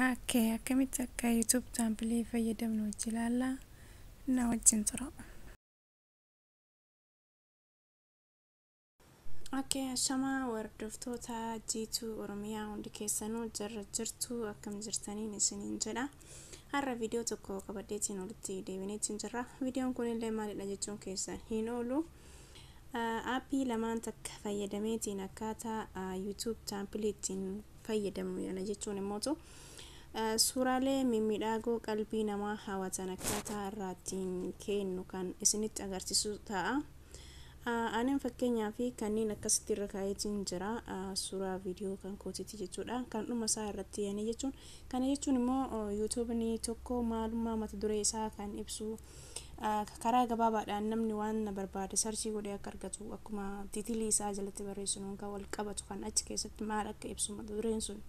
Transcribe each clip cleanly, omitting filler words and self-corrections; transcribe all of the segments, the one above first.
Okay, akkamitti akka YouTube thumbnail fayyadamnu wajji ilaallaa, na wajjin tura. Okay, ashamaa hordoftoota Jiituu Oromiyaa, hundi keessanuu jirra jirtu, akkam jirtaniin isiniin jedha. Har'a viidiyoo tokko qabadheetiin walitti deebineetiin jirra. Viidiyoon kunillee maalidha jechuun keessan hin oolu. Aappii lamaan takka fayyadameetiin akkaataa YouTube thumbnail ittiin fayyadamnu yana jechuun immootu suuraalee mimmiidhagoo qalbii namaa hawwatan akkaataa irraa ittiin kennu kan isinitti agarsiisu ta'a. Anin fakkeenyaa fi kanneen akkasitti irra kaa'eetiin jira suuraa viidiyoo kan kootiiti jechuudha. Kan dhuma isaa irratti yani jechuun kana jechuun immoo YouTubeni tokko maalummaa mata duree isaa kan ibsu, karaa gabaabaadhaan namni waan na barbaade search godhee akka argatu, akkuma title isaa jalatti barreessinu kan wal qabatu, kan achi keessatti maal akka ibsu mata dureen sun,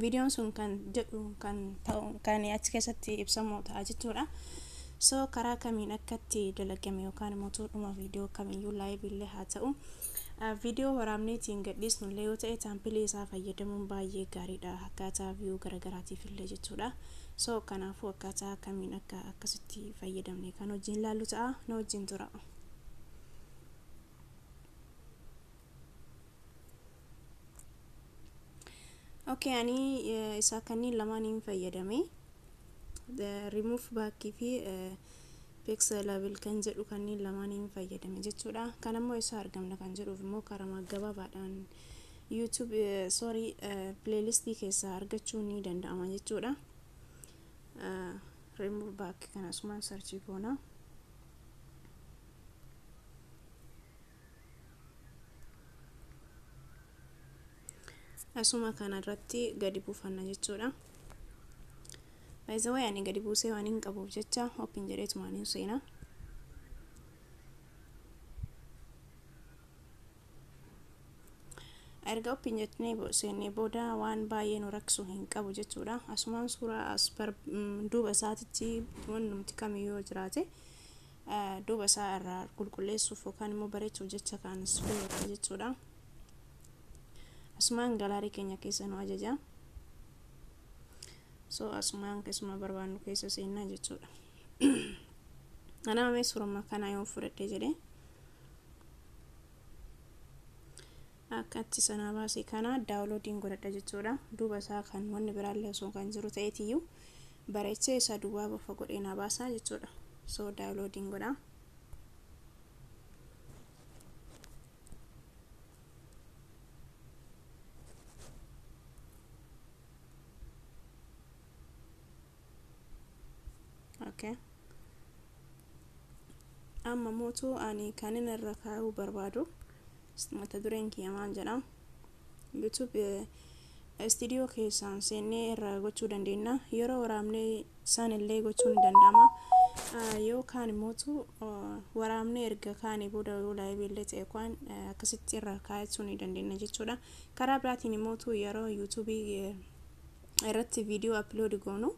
viidiyoon sun kan jedhu, kan ta'u, kan achi keessatti ibsamu ta'a jechuudha. So karaa kamiin akkatti dalagame yookaan immoo dhuma viidiyoo kamiyyuu, live illee haa ta'u, viidiyoo waraabneetiin gadhiisnu illee yoo ta'e, thumbnail isaa fayyadamuun baay'ee gaariidha, akkaataa view garagaraatiif illee jechuudha. So kanaafuu akkaataa kamiin akka akkasitti fayyadamne kan wajjin ilaallu ta'a, na wajjin tura. Okay, ani isaa kanneen lamaaniin fayyadame, remove back fi pixelable kan jedhu kanneen lamaaniin fayyadame jechuudha. Kan ammoo isa argamna kan jedhuuf immoo karaa gabaabaadhaan YouTube, sorry, playlistii keessaa argachuu ni danda'ama jechuudha. Remove back kan asumaan search goona. Asuma kana irratti gadi buufanna jechuudha. By the way, ani gadi buusee waan hin qabuuf jecha open jedheetumaan hin seena. Erga open jennee seennee booda waan baay'ee nu rakkisu hin qabu jechuudha. Asumaan suuraa as duuba isaatitti wannumti kamiyyuu yoo jiraate duuba isaa irraa qulqulleessuuf yookaan immoo bareechuuf jecha kan fayyadu jechuudha. Asumaan gallery keenya keessa nu ajaja. So asumaan keessuma barbaannu keessa seennaa jechuudha. Anama mee suuruma kanaa yoo fudhadhe jedhee akkatti sanaa baasee kana downloadiin godhadha jechuudha. Duuba isaa kan wanni biraallee osoo kan jiru ta'eetiyyuu bareechee isa duwwaa bofa godhee naa baasaa jechuudha. So downloadiin godha. Okay. Amma mootu ani kanin irra kaa'uu barbaadu mata dureen kiyya maal jedha? YouTube Studio keessaan seennee irra gochuu dandeenya. Yeroo waraabnee isaan illee gochuu ni danda'ama. Yookaan immootu waraabnee erga kaanii booda yoo live illee ta'e waan akkasitti irra kaa'achuu ni dandeenya jechuudha. Karaa biraatiin immootu yeroo YouTubeii irratti viidiyoo upload goonu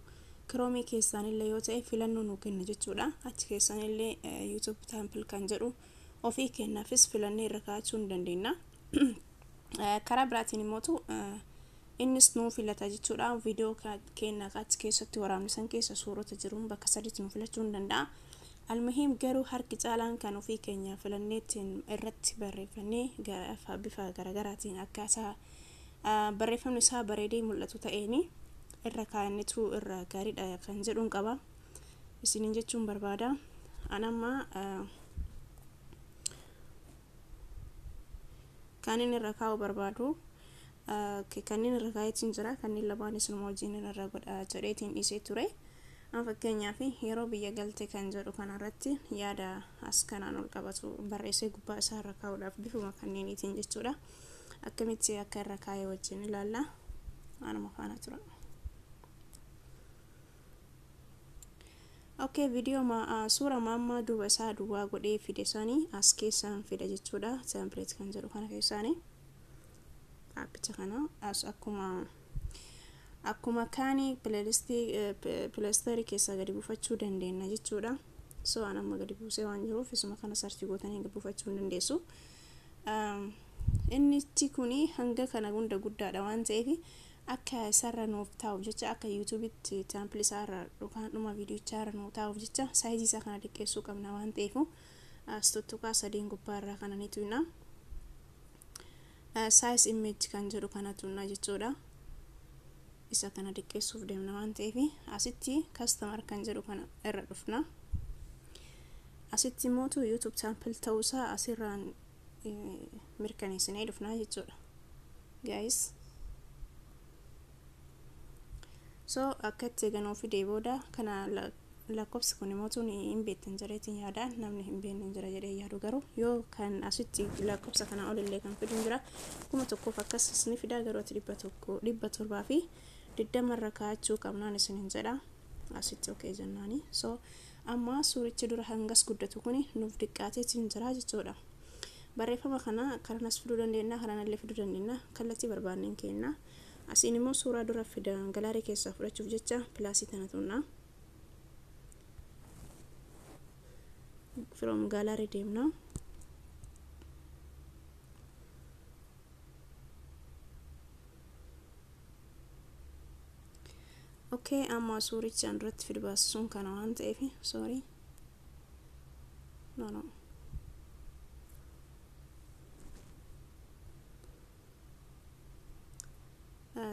Chrome keessaan illee yoo ta'e filannoo nu kenna jechuudha. Achi keessaan illee YouTube thumbnail kan jedhu ofii kennaafis filannee irra kaa'achuu ni dandeenya. Karaa biraatiin immootu innis nuu filata jechuudha. Viidiyoo keenya achi keessatti waraabne san keessa suurota jiruun bakka sadiitti nu filachuu ni danda'a. Almuhiim, garuu harki caalaan kan ofii keenya filanneetiin irratti barreeffannee bifa garaagaraatiin akkaataa barreeffamni isaa bareedee mul'atu ta'een irra kaa'annetu irra gaariidha kan jedhuun qaba. Isiniin jechuun barbaada. An amma kan inni irra kaa'uu barbaadu kanneen irra kaa'eetiin jira, kanneen lamaan isinuma wajjin irra godha jedheetiin dhiisee ture. Amma fakkeenyaaf yeroo biyya galte kan jedhu kanarratti yaada as kanaan ol qabatu barreessee gubbaa isaa irra kaa'uudhaaf bifuma kanneeniitiin jechuudha. Akkamitti akka irra kaa'ee wajjin ilaalla. Anuma faana tura. Okay, viidiyoo suura maammaa duuba isaa duwwaa godhee fide sanii as keessaan fida jechuudha. Template kan jedhu kana keessaanii. Aappicha kana as akkuma kaanii playlistii Play Store keessaa gadi buufachuu dandeenya jechuudha. So an amma gadi buusee waan jiruuf isuma kana search gootanii gadi buufachuu hin dandeessu. Innichi kuni hanga kana hunda guddaadha waan ta'eef Akka isarra nuuf taa'uuf jecha, akka YouTubetti thumbnail isaarra yookaan dhuma viidiyoochaarra nuuf taa'uuf jecha saayizii isaa kana xiqqeessuu qabna waan ta'eef, as tuttuqaa sadiin gubbaarraa kana ni tuqna. Size image kan jedhu kana tuqna jechuudha. Isa kana xiqqeessuuf deemna waan ta'eef, asitti custom kan jedhu kana irra dhufna. Asitti immoo YouTube thumbnail ta'uusaa asirraan mirkaneessinee dhufna jechuudha. Guys, so akka itti eeganuu fidee booda kana lakkoofsi kun immoo hin beektan jedheetiin yaada. Namni hin beekne jira jedhee yaadu, garuu yoo kan asitti lakkoofsa kana olillee kan fidu jira, 1000f akkas ni fida. Garuu ati 100, 720rra kaa'achuu qabnaan isin jedha. Asitti okay jennaani. So amma suurichi dura hangas guddatu kun nuuf diqqaateetiin jira jechuudha. Barreeffama kana karanas fiduu dandeenya, karanallee fiduu dandeenya, kallattii barbaanneen kenna. Asiin immoo suuraa dura fidan gallery keessaa fudhachuuf jecha plusii tana tuqna. From gallery deemna. Okay, amma suurichi an duratti fidu baasisuun kana waan ta'eef, sorry, no, no.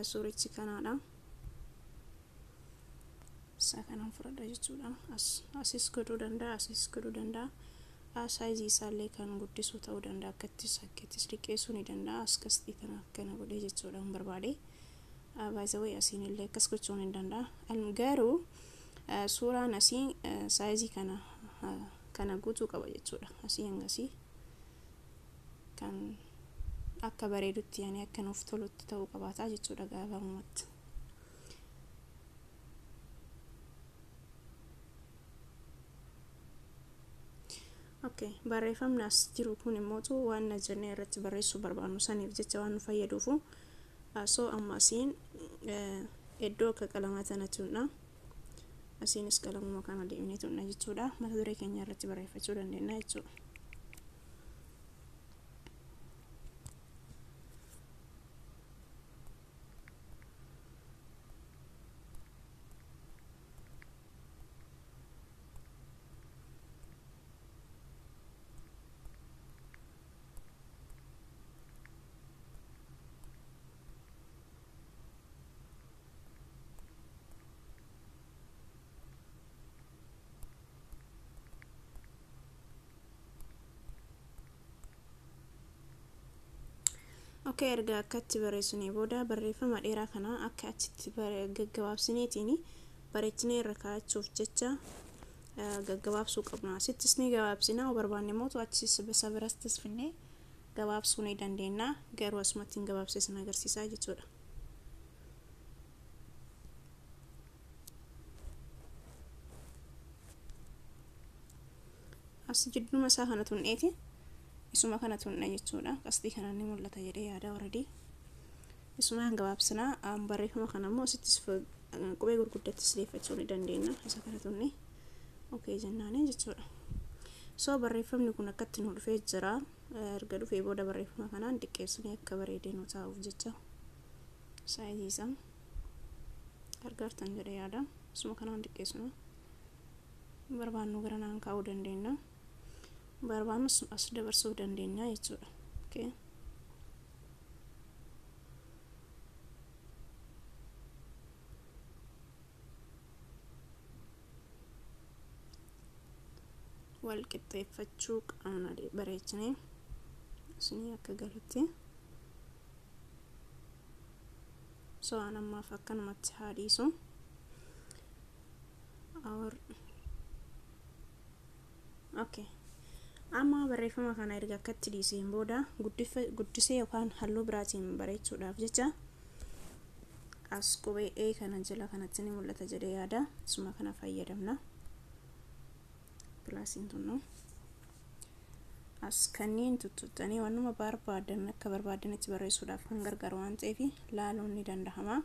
Suurichi kanaadha. Isa kanan fudhadha jechuudha. Asis godhuu danda'a, asis godhuu danda'a. Saayizii isaallee kan guddisuu ta'uu danda'a, akkattis akkattis liqeessuu ni danda'a. As kastii kana akkana godhee jechuudha hin barbaade. Baay'ee asiin illee akkas gochuun ni danda'a. Garuu suuraan asii saayizii kana guutuu qaba jechuudha. Asii hangasii kan akka bareedutti, yaani akka nuuf tolutti ta'uu qabaataa jechuudha gabaabumatti. Okay, barreeffamni as jiru kun immootu waan na jennee irratti barreessuu barbaannu saniif jecha waan nu fayyaduufu. So amma asiin iddoo akka qalamaa tana tuqna. Asiinis qalamuma kana deemnee tuqna jechuudha. Mata duree keenya irratti barreeffachuu dandeenya jechuudha. Okay, erga akkatti barreessinee booda barreeffama dheeraa kana akka achitti gaggabaabsineetiin bareechinee irra kaa'achuuf jecha gaggabaabsuu qabna. Asittis ni gabaabsina, yoo barbaanne immoo achis isa birattis finnee gabaabsuu ni dandeenya. Garuu asumatti hin gabaabsee sin agarsiisaa jechuudha. As jidduma isaa kana tuqneeti isuma kana tuqna jechuudha. Qasxii kana ni mul'ata jedhee yaada already. Isuma gabaabsinaa. Barreeffama kana immoo asittis qubee gurguddattis deeffachuu ni dandeenya. Isa kana tuqne okay jennaani jechuudha. So barreeffamni kun akkatti nu dhufee jira. Erga dhufee booda barreeffama kanaan xiqqeessinee akka bareedee nu taa'uuf jecha saayizii isaa gargaartan jedhee yaada. Isuma kanaan xiqqeessina. Barbaannu gara naan kaa'uu dandeenya. Barbaannus as dabarsuu dandeenya jechuudha. Okay. Wal qixxeeffachuu qabna bareechinee isinii akka galutti. So an ammaaf akkanumatti haa dhiisu. Our okay. Amma barreeffama kana erga akkatti dhiiseen booda guddisee yookaan halluu biraatiin bareechuudhaaf jecha as qubee A kana jala kanatti ni mul'ata jedhee yaada. Isuma kana fayyadamna. Plusiin tunnu. As kanneen tuttuqxanii waanuma barbaadan akka barbaadanitti barreessuudhaaf kan gargaaru waan ta'eef laaluun ni danda'ama.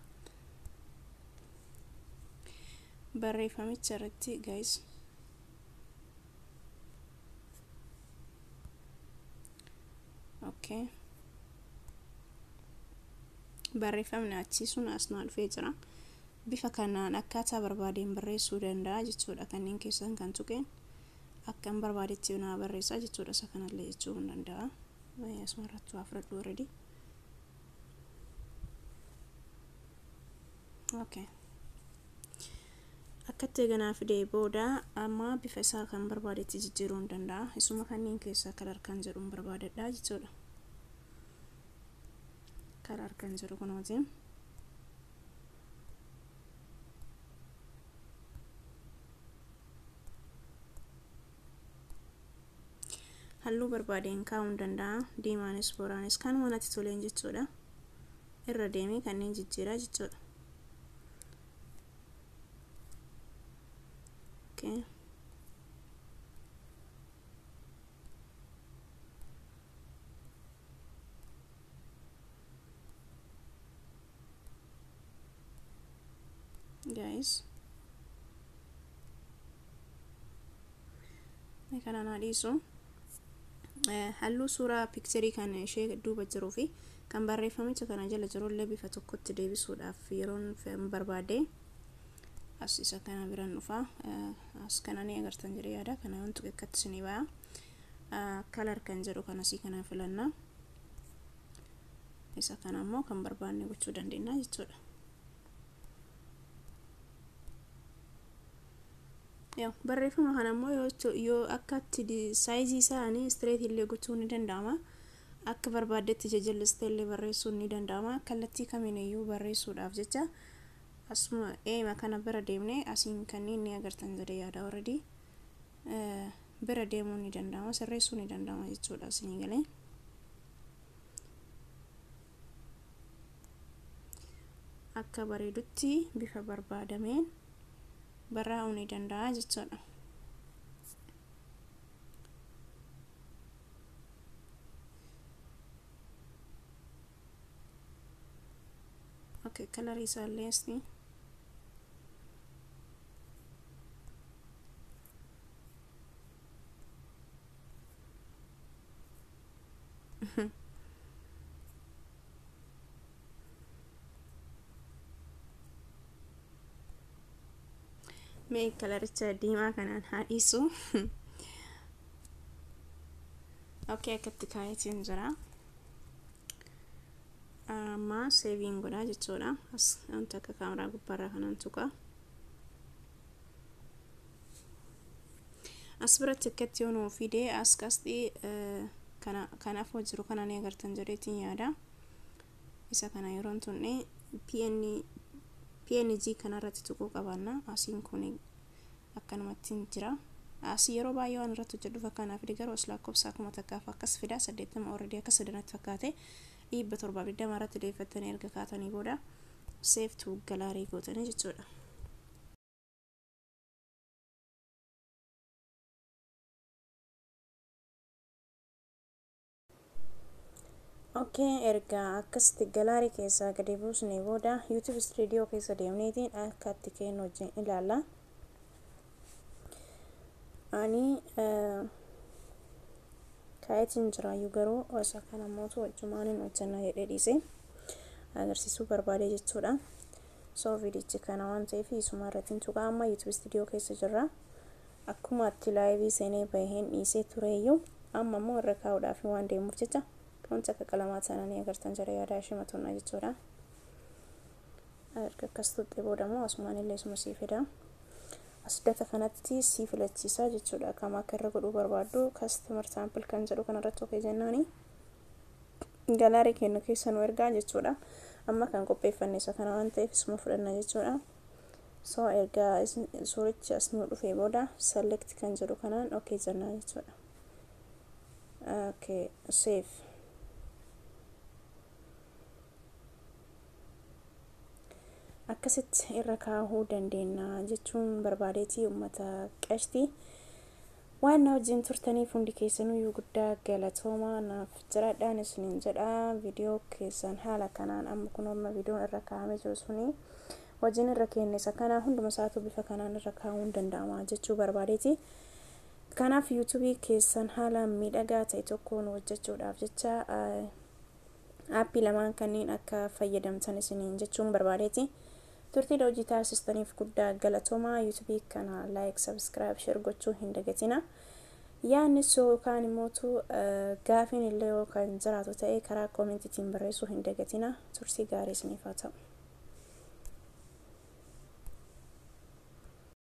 Barreeffamicha irratti, guys, okay. Barreeffamni achii sun as naa dhufee jira. Bifa kanaan akkaataa barbaadeen barreessuu danda'a jechuudha. Kanneen keessan kan tuqeen akkan barbaadetti naa barreessaa jechuudha. Isa kanallee jechuu hin danda'a. Asuma irratti waa fudhadhu already. Okay. Akkatti eeganaa fidee booda amma bifa isaa kan barbaadetti jijjiiruu hin danda'a. Isuma kanneen keessaa color kan jedhuun barbaadadha jechuudha. Color kan jedhu kunooti. Halluu barbaadeen kaa'uu hin danda'a. Diimaanis booraanis kanuma natti toleen jechuudha. Irra deemee kanneen jijjiiraa jechuudha. Okay. Guys, kana naa dhiisu. Halluu suuraa picture kan ishee duuba jiruu fi kan barreeffamicha kana jala jirullee bifa tokkotti deebisuudhaaf yeroon barbaade as isa kana biraan dhufa. As kana ni agartan jedhee yaada. Kana yoon tuqe akkatti isinii ba'a. Color kan jedhu kanasii kana filanna. Isa kana immoo kan barbaanne gochuu dandeenya jechuudha. Barreeffama kana immoo yoo akkatti saayizii isaanii straight illee gochuun ni danda'ama. Akka barbaaddetti jajallistee illee barreessuun ni danda'ama. Kallattii kamiin iyyuu barreessuudhaaf jecha asuma eema kana bira deemnee asiin kanneen ni agartan jedhee yaada already. Bira deemuun ni danda'ama, sirreessuun ni danda'ama jechuudha isinii galee. Akka bareedutti bifa barbaadameen barraa'uu ni danda'a jechuudha. Okay, kalarii isaallee asii mee kalaricha diimaa kanaan haa dhiisu. Okay, akkatti kaayetiin jira. Amma save godhaa jechuudha. As wanta akka kaameraa gubbaarraa kanaan tuqa. As biratti akkatti yoo nuu fide as qasxii kana kanaaf jiru kana ni agartan jedheetiin yaada. Isa kana yeroon tunne PNG kanarratti tuquu qabaanna. Asiin kun akkanumatti jira. Asii yeroo baay'ee waan irratti hojjedhuuf akkanaaf fide, garuu as lakkoofsa akkuma takkaaf akkas fida. 80 already akkas fidanatti fakkaate. 720 irratti deeffattanii erga kaatanii booda save to gallery gootanii jechuudha. Okay, erga akkasitti gallery keessaa gadi buusnee booda YouTube Studio keessa deemneetiin akka itti kennu wajjin ilaalla. Ani kaayetiin jiraayyuu garuu isa kana mootu wajjumaanin hojjannaa jedhee dhiise agarsiisuu barbaade jechuudha. So viidichi kana waan ta'eef isuma irratti tuqa. Amma YouTube Studio keessa jirra. Akkuma itti live seenee baheen dhiisee tureeyyuu amma immoo irra kaa'uudhaaf waan deemuuf jecha wanta akka qalamaa sana ni agartan jedhee yaada ishee matuunna jechuudha. Erga akkas tuqxe booda immoo asumaan illee isuma sii fida. As data kanatti sii filachiisa jechuudha. Kam akka irra godhuu barbaaddu custom sample kan jedhu kanarratti okay jennaani gallery kennu keessa nu ergaa jechuudha. Amma kan qopheeffanne isa kana waan ta'eef isuma fudhanna jechuudha. So erga suurichi as nu dhufee booda select kan jedhu kanaan okay jennaa jechuudha. Okay, save. Akkasitti irra kaahuu dandeenya jechuun barbaadeetii uummata qashti. Waan na wajjin turtaniif hundi keessaniyyuu guddaa galatoomaa, naaf jiraadhaan isiniin jedha. Viidiyoo keessan haala kanaan amma kun amma viidiyoon irra kaa'amee jiru suni wajjin irra kenne isa kana hunduma isaatu bifa kanaan irra kaa'uun danda'ama jechuu barbaadeeti. Kanaaf yuutuubii keessan haala miidhagaa ta'e tokkoon hojjechuudhaaf jecha Aappii lamaan kanneen akka fayyadamtan isiniin jechuun barbaadeeti. Turtii hojii taasistaniif guddaa galatoomaa. Yuutuubii kana like, subscribe, share gochuu hin dagatina. Yaannis yookaan immoo gaafiin illee yookaan jiraatu ta'e karaa koomentiitiin barreessuu hin dagatina. Turtii gaarii isiniif haa ta'u.